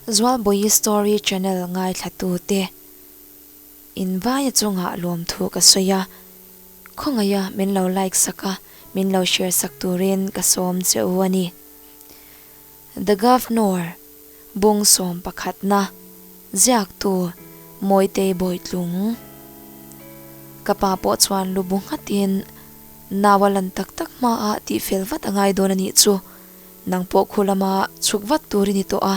Zualbawihi Story Channel ngaithla te in vaia chungah lawmthu ka sawi a, khawngaih a min lo like sak a, min lo share sak turin ka sawm che u a ni. The Governor, Bung 11na, Ziaktu, Mawitei Bawitlung. Ka pa pawh chuan lu bu nghatin, Nau a lan tak tak hmaah tihfel vat a ngai dawn a nih chu. Nang pawh khu lama chhuk vat tur i ni tawh a,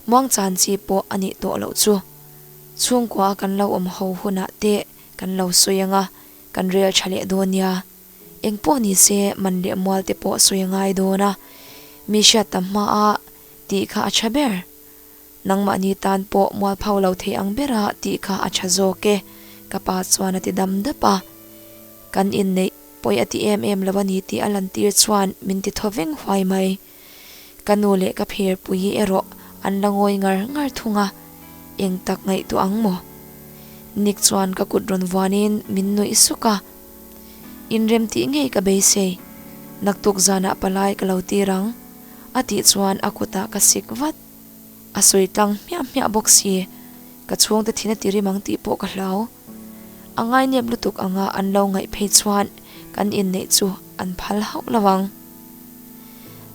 muangchan chi pawh a nih tawh loh chu. Chhungkua kan lo awm ho hunah te kan lo sawi ang a, kan rel tha leh dawn nia. Eng pawh ni se man leh mual te pawh sawi a ngai dawn a, mi hriat tam hmaa tih kha a tha ber. Nangmahni tan pawh mual pho lo thei ang bera tih kha a tha zawk e, ka pa chuan a ti dam dap a. Kan inneih pawi a ti em em lo a ni tih a lantir chuan min ti thaw veng huai mai. Ka nu leh ka phirpui erawh an la ngawi ngar ngar thung a, eng tak ngaihtuah ang maw? Nick chuan ka kut rawn vuanin min nuih suk a. Inrem tih ngei ka beisei, naktuk zanah palai ka lo tir ang, a tih chuan a kutah ka sik vat. A sawi tlang hmiah hmiah bawk si, ka chhungte thin a ti rim ang tih pawh ka hlau. A ngainep lutuk anga an lo ngaih phei chuan kan inneih chu an phal hauh lo ang.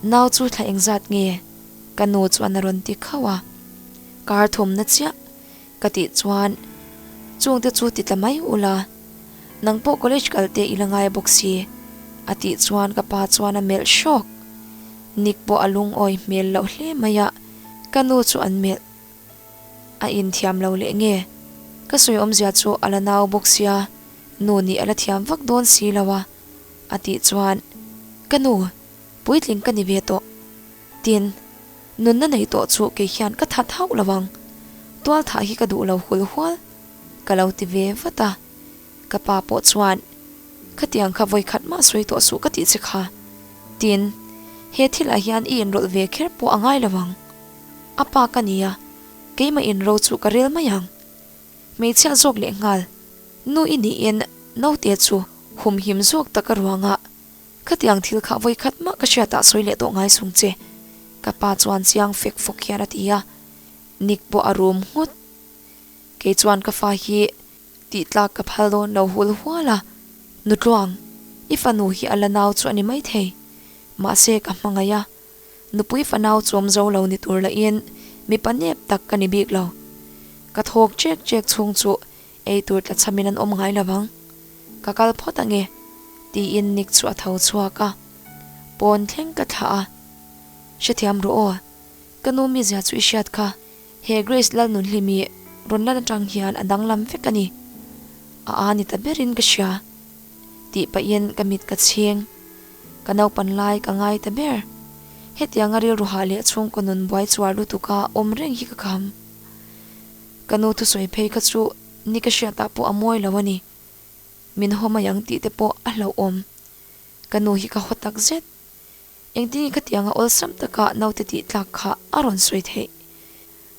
Nau chu thla engzat nge? Ka nu chuan a rawn ti khauh a. Kar thumna chiah ka tih chuan chungte chu ti tla mai ula, nang pawh college kal te i la ngai bawk si a tih chuan ka pa chuan a melh hrawk. Nick pawh a lungawi hmel loh hle mai a, ka nu chu an melh. A inthiam lo leh nge? Ka sawi awmzia chu a la nau bawk sia, nu nih a la thiam vak dawn si lo a, a tih chuan, Ka nu, puitling ka ni ve tawh. Tin, nunna nei tawh chu kei hian ka that hauh lo ang. Tual thah hi ka duh lo hul hual, ka lo ti ve vat a. Ka pa pawh chuan, Khatiang kha vawikhat mah sawi tawh suh ka tih che kha. Tin, he thilah hian i inrawlh ve kher pawh a ngai lo ang. A pa ka nia, keimah inro chu ka rel mai ang. Hmeichhia zawk leh nghal, nu i niin naute chu humhim zawk tak a ruangah khatiang thil kha vawikhat mah ka hriatah sawi leh tawh ngai sung che, ka pa chuan chiang fek fawk hian a ti a, Nick pawh a rum nghut. Kei chuan ka fa hi tih tlak ka phal dawn lo hul hual a, Nutluang, i fanu hi a la nau chu a ni maithei, mahse ka hmangaih a, Nupui fanau chawm zo lo ni tur lahin mipa nep tak ka ni bik lo. Ka thawk chek chek chhung chu ei tur tla chhamin an awm ngai lo vang. Ka kal phawt ange, tiin Nick chu a tho chhuak a. Pawn thleng ka thlah a. Hrethiam rawh aw, ka nu mizia chu i hriat kha. He Grace Lalnunhlimi rawn lan atang hian a danglam vek a ni. A a ni ta berin ka hria. Tih pahin ka mit ka chhing. Ka naupan lai ka ngai ta ber. Hetianga rilru hah leh chhungkaw nun buai chuar lutuka awm reng hi ka kham. Ka nu thusawi phei kha chu ni ka hriatah pawh a mawi lo a ni. Min haw mai ang tih te pawh a hlauhawm. Ka nu hi ka haw tak zet. Engtin nge khatianga awlsam taka naute tih tlak kha a rawn sawi theih?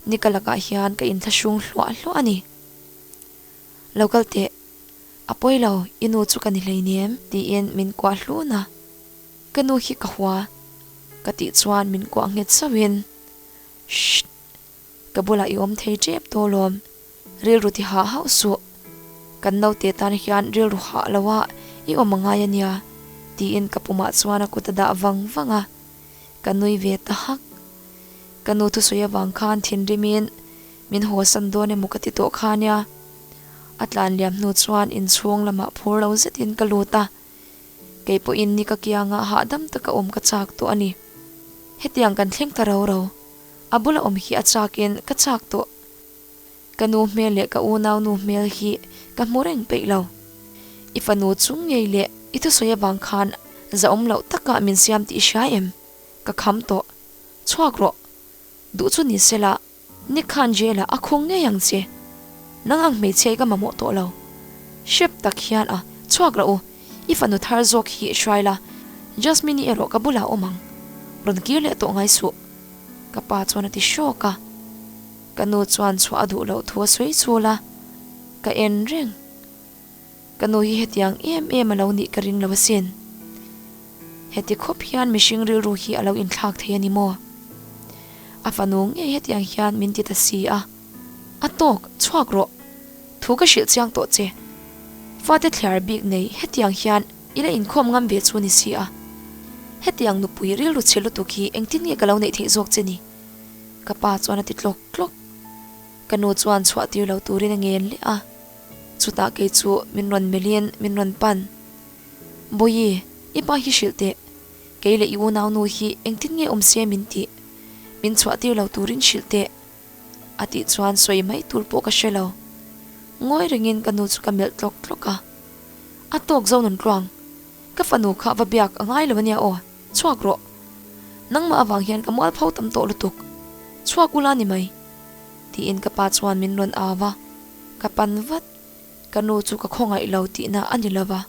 Ni ka lakah hian ka inthlahrung hluah hluah a ni. Lo kal teh. A pawi lo, i nu chu ka ni hleinem, tiin min kuah hlun a. Ka nu hi ka hua, ka tih chuan min kuah nghet zauhin, Shh! Ka bulah i awm thei tep tawh lawm, rilru ti hah hauh suh. Kan naute tan hian rilru hah lo a i awm a ngai a nia, tiin ka pumah chuan a kut a dah vang vang a. Ka nui ve ta hak. Ka nu thusawi avang khan thinrimin min hawsan dawn emaw ka ti tawh kha nia. A tlan liam hnu chuan inchhung lamah phur lo zetin ka lut a, kei pawhin ni ka kiangah hahdam taka awm ka chak tawh a ni. Hetiang kan thleng ta ro ro, a bula awm hi a chakin ka chak tawh. Ka nu hmel leh ka unau nu hmel hi ka hmu reng peih lo. I fanu chung ngei leh i thusawi avang khan zahawm loh takah min siam tih i hria em? Ka kham tawh. Chhuak rawh. Duh chu ni sela. Ni khan jail ah a khung ngei ang che. Nang ang hmeichhia i ka mamawh tawh lo. Hrep tak hian a chhuak rawh u, i fanu thar zawk hi hruai la, Jasmine i erawh ka bulah awm ang. Rawn kir leh tawh ngai suh. Ka pa chuan a ti hrawk a. Ka nu chuan chhuah a duh loh thu a sawi chul a, ka en reng. Ka nu hi hetiang em em a lo nih ka ring lo asin. Heti khawp hian mihring rilru hi a lo inthlak thei a ni maw? A fanu ngei hetiang hian min ti ta si a. A tawk, chhuak rawh. Thu ka hrilh chiang tawh che. Fate thliar bik nei hetiang hian i la inkhawm ngam ve chu ni si a. Hetiang nupui rilru chhe lutuk hi engtin nge ka lo neih theih zawk che ni? Ka pa chuan a ti tlawk tlawk. Ka nu chuan chhuah tir lo turin a ngen leh a. Chutah kei chu min rawn melhin min rawn pan. Bawihi, i pa hi hrilh teh. Kei leh i unaunu hi engtin nge awm se min tih? Min chhuah tir lo turin hrilh teh. A tih chuan sawi mai tur pawh ka hre lo. Ngawi rengin ka nu chu ka melh tlawk tlawk a. A tawk zo nun tluang. Ka fanu kha va biak a ngai lo ania aw, chhuak rawh. Nangmah avang hian ka mual pho tam tawh lutuk. Chhuak ula ni mai. Tiin ka pa chuan min rawn au a. Ka pan vat. Ka nu chu ka khawngaih lo tihna a ni lova.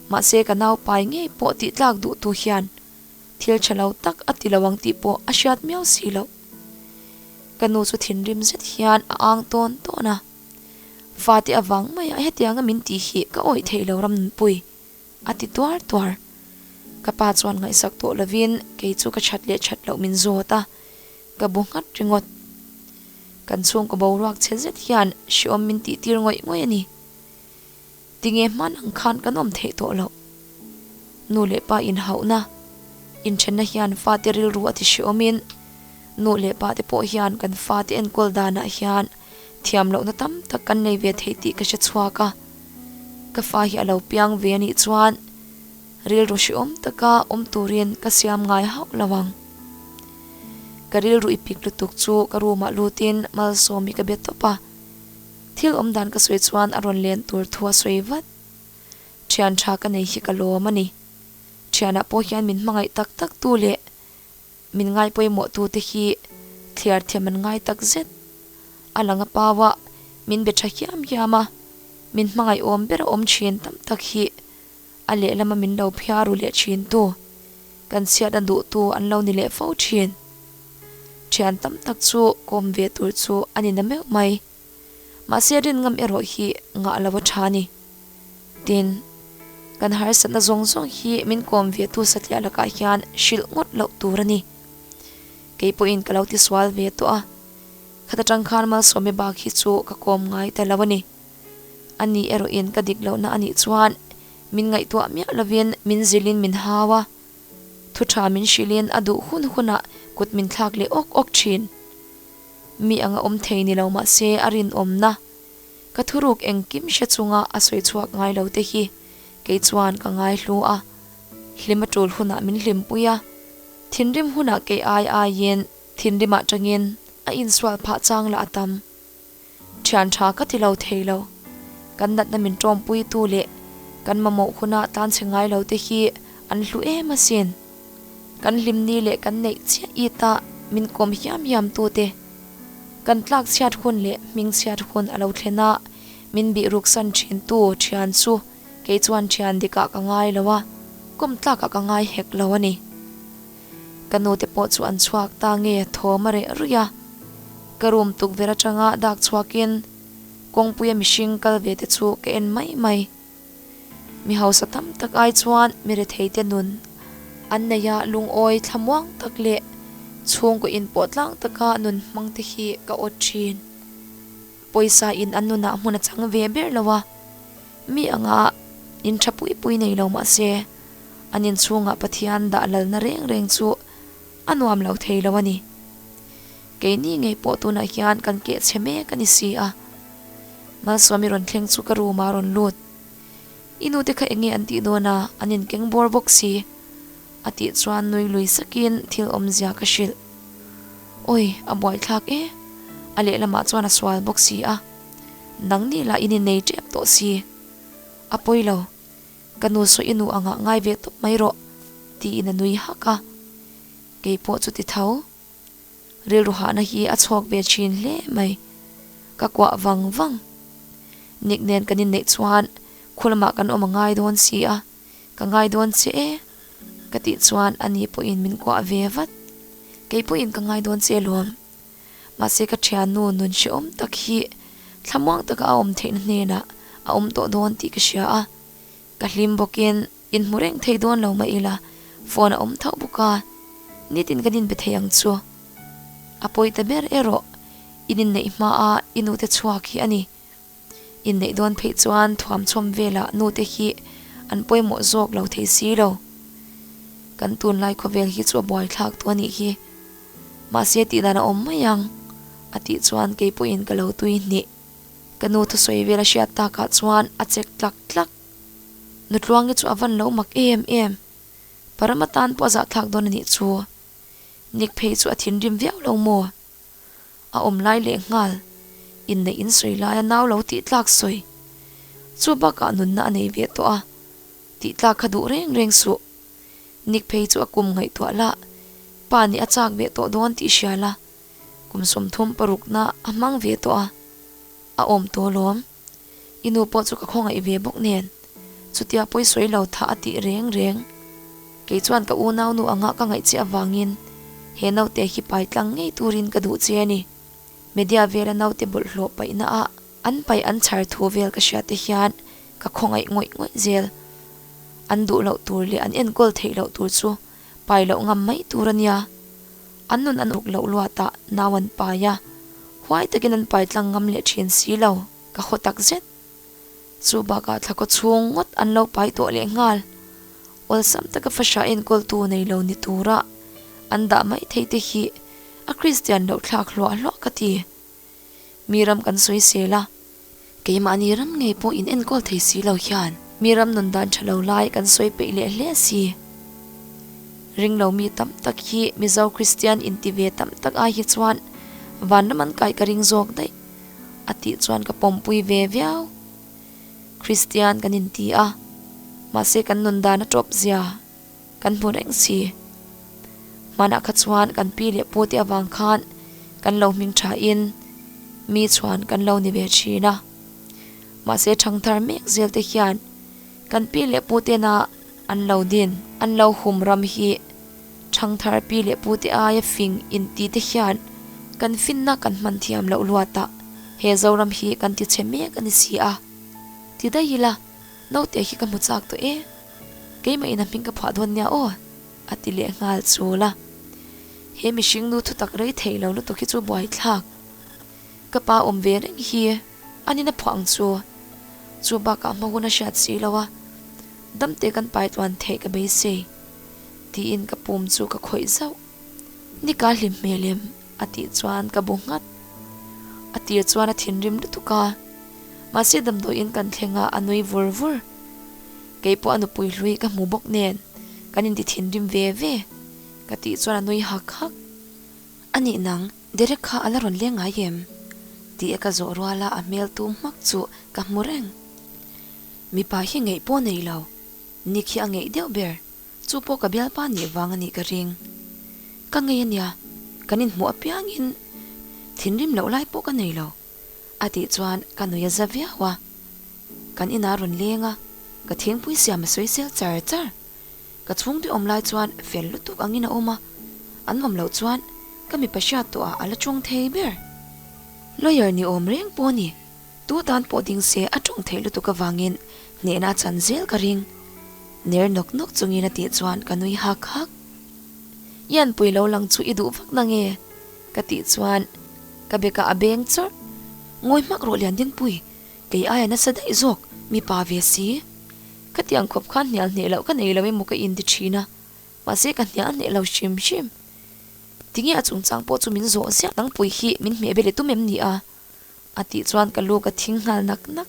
Mahse ka naupai ngei pawh tih tlak duh tu hian thil tha lo tak a ti lo ang tih pawh a hriat miau si loh. Ka nu chu thinrim zet hian a ang tawn tawn a. Fate avang maia hetianga min tih hi ka awih theih lo Ramnunpui, a ti tuar tuar. Ka pa chuan ngaihsak tawh lovin kei chu ka that leh that loh min zawt a, ka bu nghat ringawt. Kan chhungkaw boruak chhe zet hian hreawm min tih tir ngawih ngawih a ni. Tinge hman ang khan kan awm theih tawh loh? Nu leh pa inhauhna, inthenna hian fate rilru a ti hreawmin, nu leh pa te pawh hian kan fate enkawl danah hian thiam lohna tam tak kan nei ve thei tih ka hre chhuak a. Ka fa hi a lo piang ve anih chuan rilru hreawm taka awm turin ka siam ngai hauh lo ang. Ka rilru i pik lutuk chu ka room ah lutin Malsawmi ka be tawp a. Thil awm dan ka sawi chuan a rawn len tur thu a sawi vat. Thian tha ka nei hi ka lawm a ni. Thianah pawh hian min hmangaih tak tak tu leh min ngai pawimawh tu te hi thliar thiam an ngai tak zet. A lang a pau a, min be tha hiam hiam a, min hmangaih awm ber a awm thin tam tak hi a lehlama min lo phiar ru leh thin tu, kan chhiatna duh tu an lo ni leh fo thin. Thian tam tak chu kawm ve tur chu a ni na meuh mai. Mahse rin ngam erawh hi ngah lo a tha a ni. Tin, kan harsatna zawng zawng hi min kawm ve tu satliah lakah hian hrilh ngawt loh tur a ni. Kei pawhin ka lo tisual ve tawh a, khata tang khan Malsawmi bak hi chu ka kawm ngai ta lo a ni. Ani erawhin ka dik lohna a nih chuan min ngaihtuah miah lovin min zilhin min hau a. Thu tha min hrilhin a duh hun hunah kut min thlak leh awk awk thin. Mi anga awm thei ni lo mah se a rinawmna, ka thuruk engkim hre chunga a sawi chhuak ngai lo te hi kei chuan ka ngai hlu a. Hlim a tul hunah min hlimpui a, thinrim hunah kei ai aiin thinrimah tangin a insual phah chang lah a tam. Thian tha ka ti lo thei lo. Kan natna min tawmpuitu leh kan mamawh huna tan chhe ngai lo te hi an hlu em asin. Kan hlimni leh kan neih chiah it a min kawm hiam hiam tu te. Kan tlak chhiat hun leh hming chhiat hun a lo thlen a, min bih ruksan thin tu thian chu kei chuan thian dikah ka ngai lo a, kawm tlakah ka ngai hek lo a ni. Ka nu te pawh chu an chhuak ta nge thawm a reh ruih a. Ka room tukverh atanga dak chhuakin kawngpuia mihring kal ve te chu ka en mai mai. Mi hausa tam tak ai chuan mi rethei te nun an nei a lungawi thlamuang tak leh chhungkaw inpawh tlang taka nun hmang te hi ka awt thin. Pawisa in an nunah hmun a chang ve ber lo a, mi anga in tha pui pui nei lo mah se an inchhungah Pathian dah lalna reng reng chu a nuam lo thei lo a ni. Keini ngei pawh tunah hian kan keh chhe mek a ni si a. Malsawmi rawn thleng chu ka room ah a rawn lut. I nu te kha enge an tih dawn a, an inkeng bawr bawk si. A tih chuan nui lui sakin thil awmzia ka hrilh. Awi, a buaithlak e. A lehlamah chuan a sual bawk si a. Nangni lah in innei tep tawh si. A pawi lo. Ka nu saw i nu angah ngai ve tawp mai rawh, tiin a nui hak a. Kei pawh chu ti tho. Rilru hahna hi a chhuak ve thin hle mai. Ka kuah vang vang. Nick nen kan inneih chuan khulamah kan awm a ngai dawn si a, ka ngai dawn che e ka tih chuan ani pawhin min kuah ve vat. Kei pawhin ka ngai dawn che alawm. Mahse ka thiannu nun hrehawm tak hi thlamuang taka a awm theihna hnenah a awm tawh dawn tih ka hria a, ka hlim bawkin inhmu reng thei dawn lo mah ila phone a awm tho bawk a, nitin kan inbe thei ang chu. A pawi ta ber erawh in inneih hmaa i nute chhuak hi a ni. Inneih dawn pheih chuan thuamchhawm velah nute hi an pawimawh zawk lo thei si lo. Kan tunlai khawvel hi chu a buaithlak tawh a nih hi. Mahse tihdan a awm mai ang a tih chuan kei pawhin ka lo tui hnih. Ka nu thusawi vel a hriat takah chuan a chek tlak tlak. Nutluangi chu a van lo mak em em. Param atan pawh a zahthlak dawn a nih chu. Nick phei chu a thinrim viau lo maw? A awm lai leh nghal, inneih in sawi laia nau lo tih tlak sawi. Chu bakah nunna a nei ve tawh a, tih tlak kha duh reng reng suh. Nick phei chu a kum ngaihtuah lah, pa nih a chak ve tawh dawn tih hria la, kum 30 parukna a hmang ve tawh a, a awm tawh lawm. I nu pawh chu ka khawngaih ve bawk nen, chutia pawi sawi lo thah a tih reng reng. Kei chuan ka unau nu anga ka ngaih che avangin he naute hi pai tlang ngei turin ka duh che a ni. Media vela naute bawlhhlawh paihna ah an paih an chhar thu vel ka hriat te hian ka khawngaih ngawih ngawih zel. An duh loh tur leh an enkawl theih loh tur chu pai loh ngam mai tur a nia. An nun an uk loh luatah nau an pai a, huai takin an pai tlang ngam leh thin si lo, ka haw tak zet. Chu bakah thlakaw chhung ngawt an lo pai tawh leh nghal. Awlsam taka fahrah enkawltu nei lo ni tura an dah mai thei te hi a Kristian loh thlak hluah hluah ka ti. Mi ram kan sawi sel a. Keimahni ram ngei pawh in enkawl thei si lo hian mi ram nun dan tha lo lai kan sawi peih leh hle si. Ring lo mi tam tak hi Mizo Kristian inti ve tam tak ai hi chuan vanram an kai ka ring zawk daih a tih chuan ka pawmpui ve viau. Kristian kan inti a, mahse kan nun dan a tawp zia kan hmu reng si. Hmanah kha chuan kan pi leh pu te avang khan kan lo hming tha in mi chuan kan lo ni ve thin a. Mahse thangthar mek zel te hian kan pi leh pu tena an lo din, an lo hum ram hi thangthar pi leh pu te aia fing inti te hian kan finna kan hman thiam loh luatah he Zoram hi kan ti chhe mek a ni si a. Ti daih ila naute hi ka hmu chak tawh e. Keimah in a hming ka phuah dawn nia aw, a ti leh nghal chul a. He mihring nu thutak rei thei lo lutuk hi chu buaithlak. Ka pa awm ve reng hi an in a phuah ang chu. Chu bakah hma hun a hriat si lo a, damte kan pai tluan theih ka beisei, tiin ka pum chu ka khawih zauh. Nika hlim hmel em? a tih chuan ka bu nghat. A tir chuan a thinrim lutuk a, mahse damdawiin kan thleng a, a nui vur vur. Kei pawh a nupui hlui ka hmu bawk nen kan inti thinrim ve ve ka tih chuan a nui hak hak. A nih nang, Derek kha a la rawn leng ngai em? Tih a ka zawh ruala a hmel tum hmak chu ka hmu reng. Mipa hi ngeih pawh nei lo, Nick hi a ngeih deuh ber. Chu pawh ka bialpa nih vang a nih ka ring. Ka ngei a nia, kan inhmuh apiangin thinrim loh lai pawh ka nei lo, a tih chuan ka nui a za viau a. Kan inah a rawn leng a, ka thingpui siam a sawi sel char char. Ka chhungte awm lai chuan fel lutuk angin a awm a, an awm loh chuan ka mipa hriat tawhah a la tawng thei ber. Lawyer ni awm reng pawh a ni. Tu tan pawh ding se a tawng theih lutuk avangin hnehna a chan zel ka ring. Ner nawk nawk chungin a tih chuan ka nui hak hak. I anpui lo lang chu i duh vak na nge? Ka tih chuan ka bekah a beng chawrh. Ngawi hmak rawh Liandingpui, kei aia nasa daih zawk, mipa ve si. Ka tiang khawp khan hnial hneh loh ka nei lo emaw ka inti thin a, mahse ka hnial hneh lo hrim hrim. Tinge a chungchang pawh chu min zawh ziah nangpui hi min hmeh bel i tum em ni a? A tih chuan ka lu ka thing nghal nak nak.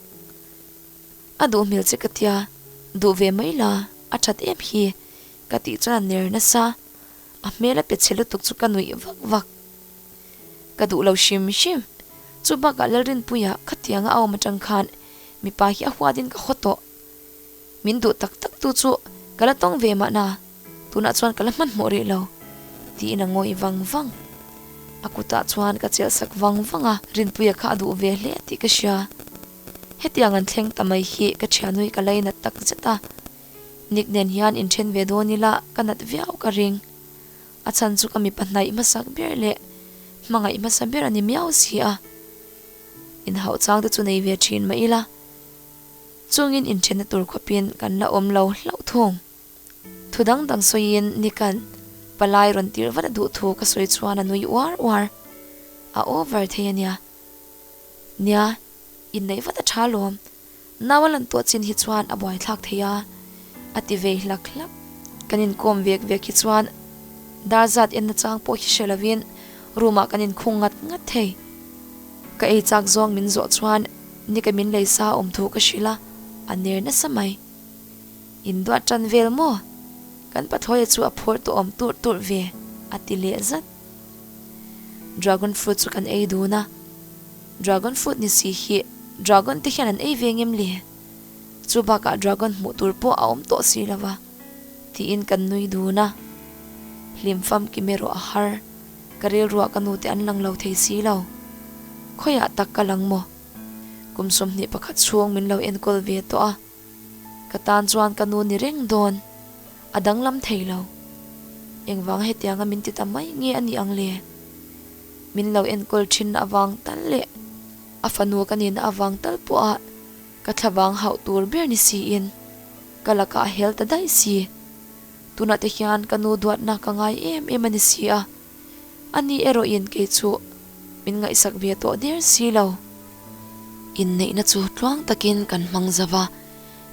A duh hmel che ka tia, duh ve mai la, a that em hi, ka tih chuan a ner nasa. A hmel a pe chhe lutuk chu ka nuih vak vak. Ka duh lo hrim hrim. Chu bakah Lalrinpuia khatianga a awm atang khan mipa hi a huat in ka haw tawh. Min duh tak tak tu chu ka la tawng ve mahna, tunah chuan ka la hmanhmawh rih lo, tiin a ngawih vang vang. A kutah chuan ka chelh sak vang vang a, Rinpuia kha a duh ve hle tih ka hria. Hetiang an thleng ta mai hi ka thianui ka lainat tak zet a, Nick nen hian inthen ve dawn ila ka nat viau ka ring. A chhan chu ka mipa hnaih hmasak ber leh hmangaih hmasa ber a ni miau si a. Inhauh chang te chu nei ve thin mah ila. Chungin inthenna tur khawpin kan la awm lo hlauh thung. Thu dang dang sawiin Nick-a'n Palai rawn tirh vat a duh thu ka sawi chuan a nui uar uar. A over thei a nia. Nia, inneih vat a tha lawm. Nau a lan tawh chin hi chuan a buaithlak thei a, a ti vei hlak hlak. Kan inkawm vek vek hi chuan dar zat en nachang pawh hi hre lovin room ah kan inkhung ngat ngat thei. Ka ei chak zawng min zawh chuan nika min lei sa awm thu ka hrilh a, a ner nasa mai. Induah tan vel maw? Kan pathlawia chu a phur tawh awm turh turh ve, a ti leh zat. Dragon fruit chu kan ei dun a, Dragon fruit ni si hi dragon te hian an ei ve ngem le? Chu bakah dragon hmuh tur pawh a awm tawh si lo va, tiin kan nui dun a. Hlim famkim erawh a har, ka rilruah ka nute an lang lo thei si lo. Khawiah tak ka lang maw? Kum 21 chhung min lo enkawl ve tawh a. Ka tan chuan ka nu ni reng dawn, a danglam thei lo. Engvanga hetianga min ti ta mai nge a nih ang le? Min lo enkawl thin avang tal leh a fanu ka nihna avang tal pawha ka thlavang hauh tur ber ni siin ka lakah a hel ta daih si. Tunah te hian ka nu duatna ka ngai em em a ni si a. Ani erawhin kei chu min ngaihsak ve tawh der si lo. Inneihna chu tluang takin kan hmang zo va,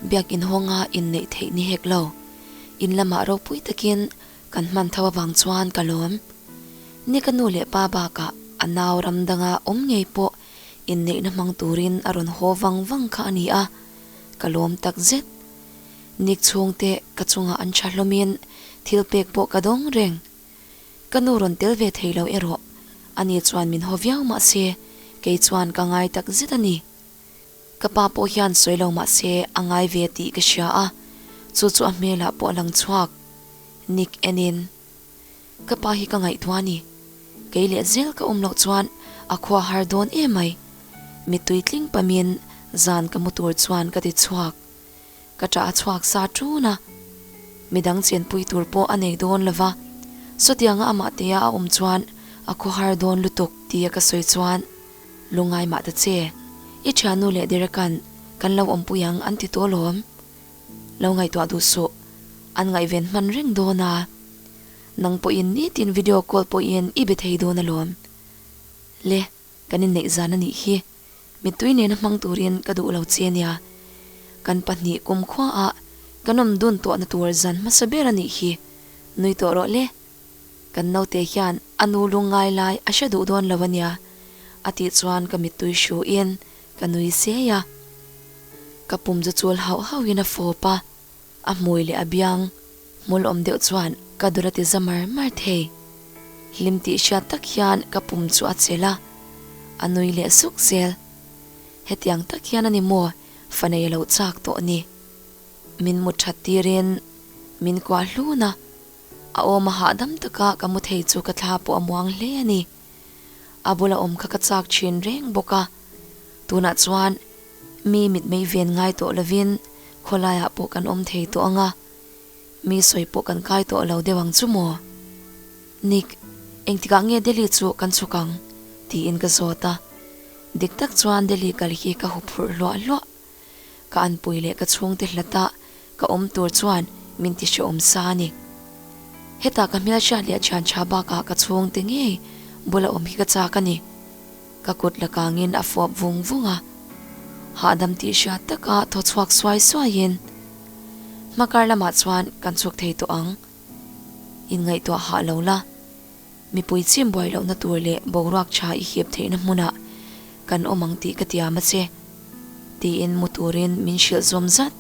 biakin hawnga inneih theih ni hek lo. In lamah ropui takin kan hman tho avang chuan ka lawm. Ni ka nu leh pa bakah a nau ram danga awm ngei pawh inneihna hmang turin a rawn haw vang vang kha a ni a, ka lawm takzet. Nik chhungte ka chungah an tha hlawmin thil pek pawh ka dawng reng. Ka nu rawn tel ve thei lo erawh, ani chuan min haw viau mah se, kei chuan ka ngai tak zet a ni. Ka pa pawh hian sawi lo mah se a ngai ve tih ka hria a, chu chu a hmelah pawh a lang chhuak. Nick enin, Ka pa hi ka ngaihtuah a ni. Kei leh zel ka awm loh chuan a khua har dawn em mai. Mittui tling pamin zan ka mu tur chuan ka ti chhuak. Ka ṭah a chhuak sa ṭun a, midang chenpui tur pawh a nei dawn lo va, sawtianga amah tea a awm chuan a khawhar dawn lutuk tia ka sawi chuan, Lungngai mah ta che, i ṭhiannu leh Derek-a'n kan lo awmpui ang an ti tawh alawm. Lo ngaihtuah duh suh, an ngaihven hman reng dawn a, nang pawhin nitin video call pawhin i be thei dawn alawm. Le, kan inneih zan a nih hi. Mittui nena hmang turin ka duh lo che nia. Kan pahnih kumkhua ah kan awm dun tawhna tur zan hmasa ber a nih hi. Nui tawh rawh le. Kan naute hian a nu lungngai lai a hre duh dawn lo a nia. A tih chuan ka mittui hru in ka nui sei a. Ka pum chu chul hauh hauh in a fawp a. A hmui leh a biang hmul awm deuh chuan ka dul a ti za mar mar thei. Hlim tih hriat tak hian ka pum chu a chelh a, a nui leh suk zel. Hetiang tak hian a ni maw fa nei lo chak tawh ni. Min mut that tirin min kuah hlun a, a awm a hahdam taka ka mu thei chu ka thla pawh a muang hle a ni. A bula awm kha ka chak thin reng bawk a, tunah chuan Mi mitmei ven ngai tawh lovin khawlaiah pawh kan awm thei tawh ang a, mi sawi pawh kan kai tawh lo deuh ang chu maw? Nick, engtikah nge Delhi chu kan chhuk ang? tiin ka zawt a. Dik tak chuan Delhi kal hi ka huphurh hluah hluah. Ka anpui leh ka chhungte hlata ka awm tur chuan min ti hrehawm sa a ni. Hetah ka hmelhriat leh thian tha bakah ka chhungte ngei bula awm hi ka chak a ni. Ka kut la kangin a fuap vung vung a, hahdam tih hriat taka thaw chhuak suai suaiin hmakar lamah chuan kan chhuk thei tawh ang. Inngaihtuah hah lo la, mipui chim buai lohna tur leh boruak tha i hip theihna hmunah kan awm ang tih ka tiam a che, tiin mu turin min hrilh zawm zat.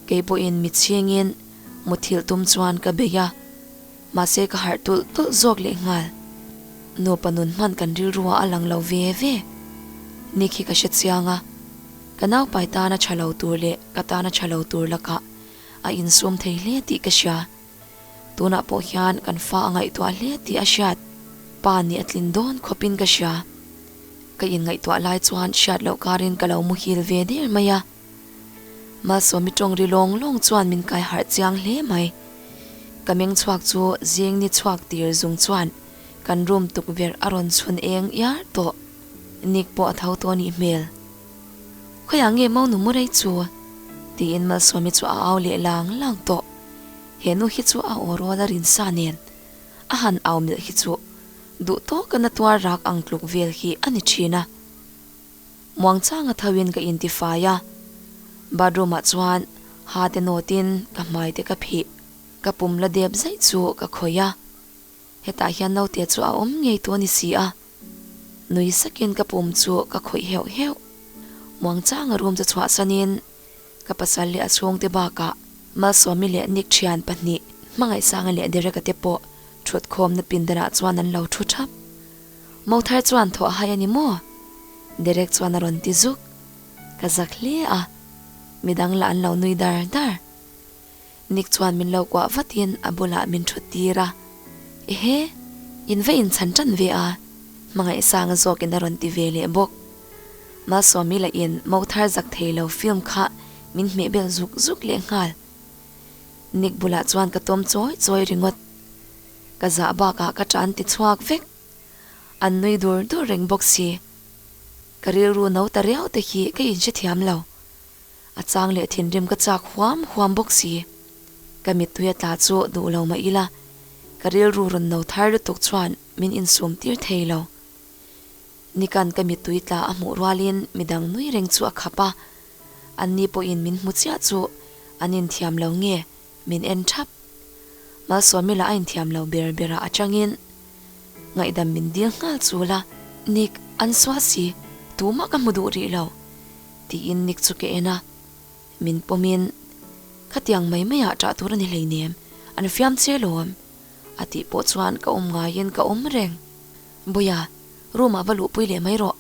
Kei pawhin mitchhingin muthilh tum chuan ka bei a. Mahse ka harh tulh tulh zawk leh nghal. Nupa nun hman kan rilruah a lang lo ve ve. Nick hi ka hre chiang a, ka naupai tana tha lo tur leh ka tana tha lo tur lakah a insum thei hle tih ka hria. Tunah pawh hian kan fa a ngaihtuah hle tih a hriat. Pa nih a tlin dawn khawpin ka hria. Ka inngaihtuah lai chuan hriat loh karin ka lo muhil ve der mai a. Malsawmi tawng ri lawng lawng chuan min kai harh chiang hle mai. Ka meng chhuak chu zing ni chhuak tir zung chuan kan room tukverh a rawn chhun eng iar tawh. Nick pawh a tho tawh anih hmel. Khawiah nge Monu mu rei chu? tiin Malsawmi chu a au leh lang lang tawh. He nu hi chu a aw rawl a rin sa nen. a han au milh hi chu duh tawka na tuar rak ang tluk vel hi a ni thin a. Muangchanga tho in ka intifai a, bathroom ah chuan ha te nawt in ka hmai te ka phih. Ka pum la dep zaih chu ka khawih a, hetah hian naute chu a awm ngei tawh a ni si a. Nui sakin ka pum chu ka khawih heuh heuh. Muangchanga room chu chhuahsanin ka pasal leh a chhungte bakah Malsawmi leh Nick thian pahnih Hmangaihsanga leh Derek-a te pawh thutkhawmna pindanah chuan an lo thu thap. Mothar chuan thawh a hai a ni maw? Derek chuan a rawn ti zuk. Ka zak hle a, midang lah an lo nui dar dar. Nick chuan min lo kuah vatin a bulah min thut tir a, Ehe, in va inchhan tan ve a, Hmangaihsanga zawkin a rawn ti ve leh bawk. Malsawmi lahin Mothar zak thei lo film kha min hmeh bel zuk zuk leh nghal. Nick bulah chuan ka tawm chawi chawi ringawt. Ka zah bakah ka tan ti chhuak vek. An nui dur dur reng bawk si. Ka rilru no ta riau te hi ka inhrethiam lo. A chang leh thinrim ka chak huam huam bawk si. Ka mittui a tla chu duh lo mah ila, ka rilru rawn no thar lutuk chuan min insum tir thei lo. Nikan ka mittui tla a hmuh rualin midang nui reng chu a khap a, anni pawhin min hmu chiah chu an inthiam lo nge min en thap. Malsawmi lah a inthiam lo ber berah atangin ngaihdam min dil nghal chul a, Nick, an sual si, tumah ka hmu duh rih lo. Tiin Nick chu ka en a, min pawmin, Khatiang mai maiah ṭah tur a ni hleinem, an fiam che lawm, a tih pawh chuan ka awm ngaiin ka awm reng. Bawia, room-ah va luhpui leh mai rawh.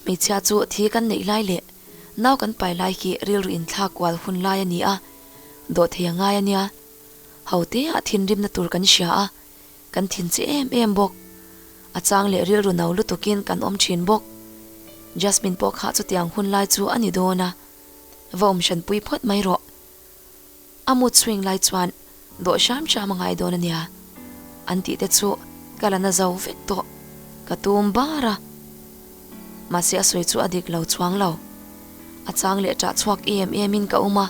Hmeichhia chu thi kan neih lai leh nau kan pai lai hi rilru inthlak kual hun lai a ni a, dawhthei a ngai a nia. Hote-ah thinrimna tur kan hria a, Kan thin che em em bawk. A chang leh rilru no lutukin kan awm thin bawk. Jasmine pawh kha chutiang hun lai chu a ni dawn a, va awm hranpui phawt mai rawh. A mood swing lai chuan dawh hram hram a ngai dawn a nia. An tih te chu ka la na zo vek tawh. Ka tum bar a. Mahse a sawi chu a dik lo chuang lo. A chang leh ṭah chhuak em em in ka awm a,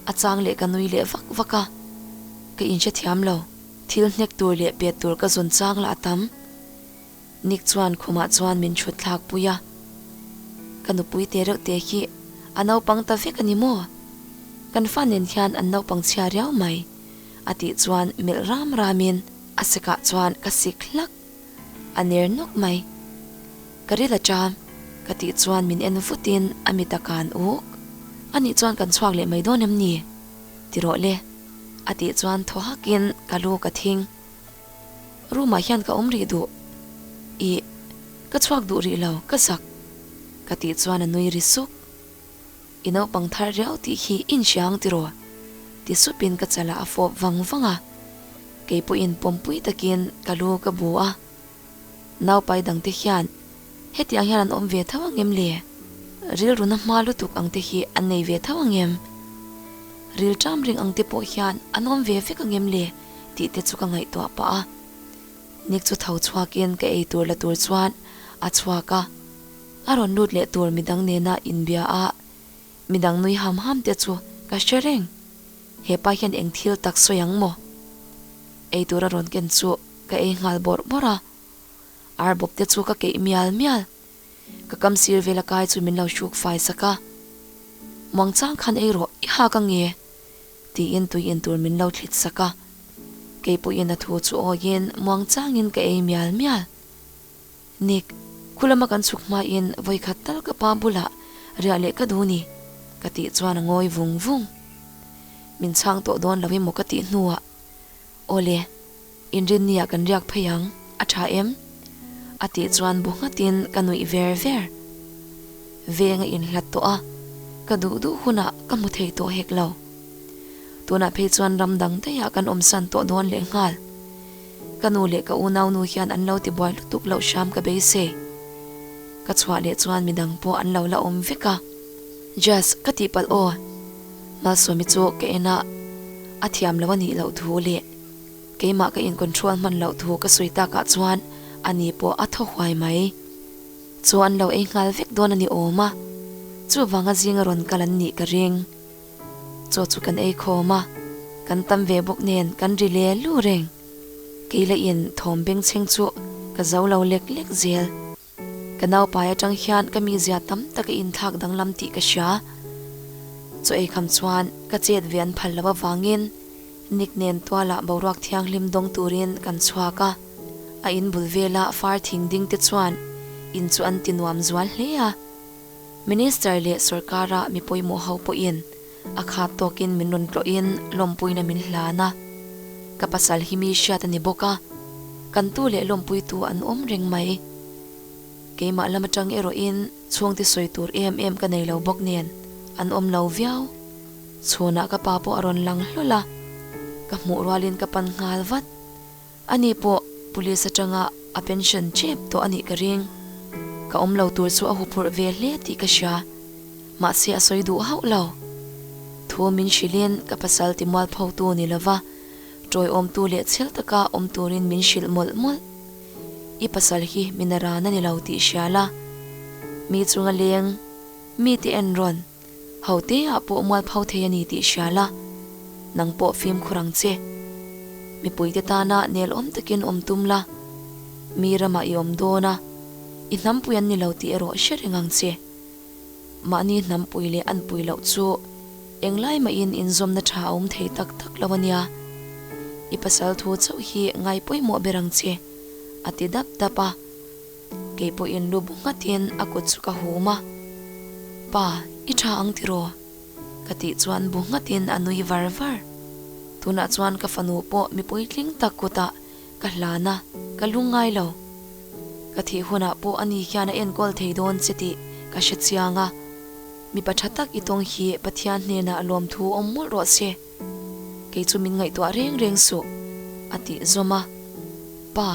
a chang leh ka nui leh vak vak a. Ka inhrethiam lo. Thil hnek tur leh pet tur ka zawn chang lah a tam. Nick chuan khumah chuan min chhut thlak pui a. Ka nupui te reuh te hi a naupang ta vek a ni maw? Kan fa nen hian an naupang chhia riau mai, a tih chuan melh ram ramin a sekah chuan ka sik hlak. A ner nawk mai. Ka ril a ṭam, ka tih chuan min en vutin a mit a kan uk. Anih chuan kan chhuak leh mai dawn em ni? Ti rawh le. A tih chuan thaw hakin ka lu ka thing. Room ah hian ka awm rih duh. Ih, ka chhuak duh rih lo, ka zak. Ka tih chuan a nui ri suk. I naupang thar riau tih hi i inhria ang tiraw? Ti supin ka chalah a fawp vang vang a. Kei pawhin pawmpui takin ka lu ka bu a. Naupai dangte hian hetiang hian an awm ve tho ang em le? Rilru na hma lutuk ang te hi an nei ve tho ang em? Ril ṭam ring ang te pawh hian an awm ve vek ang em le? tih te chu ka ngaihtuah pah a. Nick chu tho chhuakin ka ei tur la tur chuan a chhuak a, a rawn lut leh tur midang nena inbia a, midang nui ham ham te chu ka hre reng. Hepa hian eng thil tak sawi ang maw? Ei tur a rawn ken chu ka ei nghal bawrh bawrh a, ar bawp te chu ka keih mial mial. Ka kam sir vel a kai chu min lo hruk fai sak a, Muangchang khan ei rawh, i hak ang e, tiin tui in tur min lo thlit sak a. Kei pawhin a thu chu awiin muangchangin ka ei mial mial. Nick, khulama kan chhuk hmain vawikhat tal ka pa bulah riah leh ka duh ni, ka tih chuan a ngawi vung vung. Min chhang tawh dawn lo emaw ka tih hnuah, Awle, inrinniah kan riak phei ang, a tha em? A tih chuan bu nghatin ka nuih ver ver. Veng a inhlat tawh a, ka duh duh hunah ka hmu thei tawh hek lo. Tunah phei chuan ram dang daihah kan awmsan tawh dawn lehnghal. Ka nu leh ka unaunu hian an lo ti buai lutuk loh hram ka beisei. Ka chhuah leh chuan midang pawh an lo la awm vek a. Jazz, ka tihpalh aw. Malsawmi chu ka en a, a thiam lo a nih loh thu leh keimah ka in control hman loh thu ka sawi takah chuan a ni pawh a thaw huai mai. Chu an lo ei nghal vek dawn a ni awm a, chuvanga zinga rawn kal an nih ka ring. Chaw chu kan ei khawm a, kan tam ve bawk nen kan ri le lu reng. Kei la in thawm bengchheng chu ka zo lo lek lek zel. Ka naupai atang hian ka mizia tam tak a inthlak danglam tih ka hria. Chaw ei kham chuan ka chet ve an phal loh avangin Nick nen tualah boruak thianghlim dawng turin kan chhuak a. A in bul vela far thing ding te chuan in chu an ti nuam zual hle a. Minister leh sorkara mi pawimawh ho pawhin A khat tawkin min rawn tlawhin lawmpuina min hlan a, ka pasal hi mi hriat a ni bawk a, kan tu leh lawmpuitu an awm reng mai. Keimah lam atang erawhin chhungte sawi tur em em ka nei lo bawk nen an awm lo viau. Chhunah ka pa pawh a rawn lang hlawl a, ka hmuh rualin ka pan nghal vat. Ani pawh police atanga a pension tep tawh a nih ka ring. Ka awm lo tur chu a huphurh ve hle tih ka hria. Mahse a sawi duh hauh lo. Thu min hrilhin ka pasal ti mualphotu ni lova, tawiawmtu leh chhel taka awm turin min hrilh mawlh mawlh. I pasal hi min a ran a ni lo tih hria la. Mi chunga leng, mite en rawn. Ho te ah pawh mualpho thei a ni tih hria la, nang pawh fimkhur ang che. Mipuite tana nel awm takin awm tum la, mi ramah i awm dawn a, i hnampui an ni lo tih erawh hre reng ang che. Mahni hnampui leh anpui loh chu englai mahin inzawmna tha a awm thei tak tak lo a nia. I pasal thu chauh hi ngai pawimawh ber ang che, a ti dap dap a. Kei pawhin lu bu nghatin a kut chu ka hum a, Pa, i tha ang tiraw? Ka tih chuan bu nghatin a nui var var. Tunah chuan ka fanu pawh mi puitling tak kutah ka hlan a, ka lung ngai lo. Ka thih hunah pawh ani hian a enkawl thei dawn che tih ka hre chiang a, mipa tha tak i tawng hi Pathian hnenah lawmthu awm mawlh rawh se. Kei chu min ngaihtuah reng reng suh, a tih zawm a. Pa.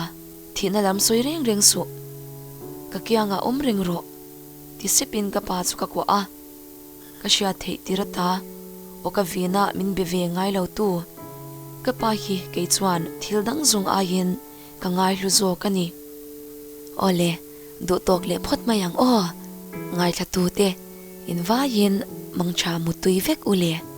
Thihna lam sawi reng reng suh. Ka kiangah awm reng rawh, ti sepin ka pa chu ka kuah a. Ka hriat theih tir ata aw ka vina min be ve ngai lo tu. Ka pa hi kei chuan thil dang zawng aiin ka ngaihlu zawk a ni. Awle, duh tawk leh phawt mai ang aw. Ngaithla tute, in vaiin mangtha mutui vek u le.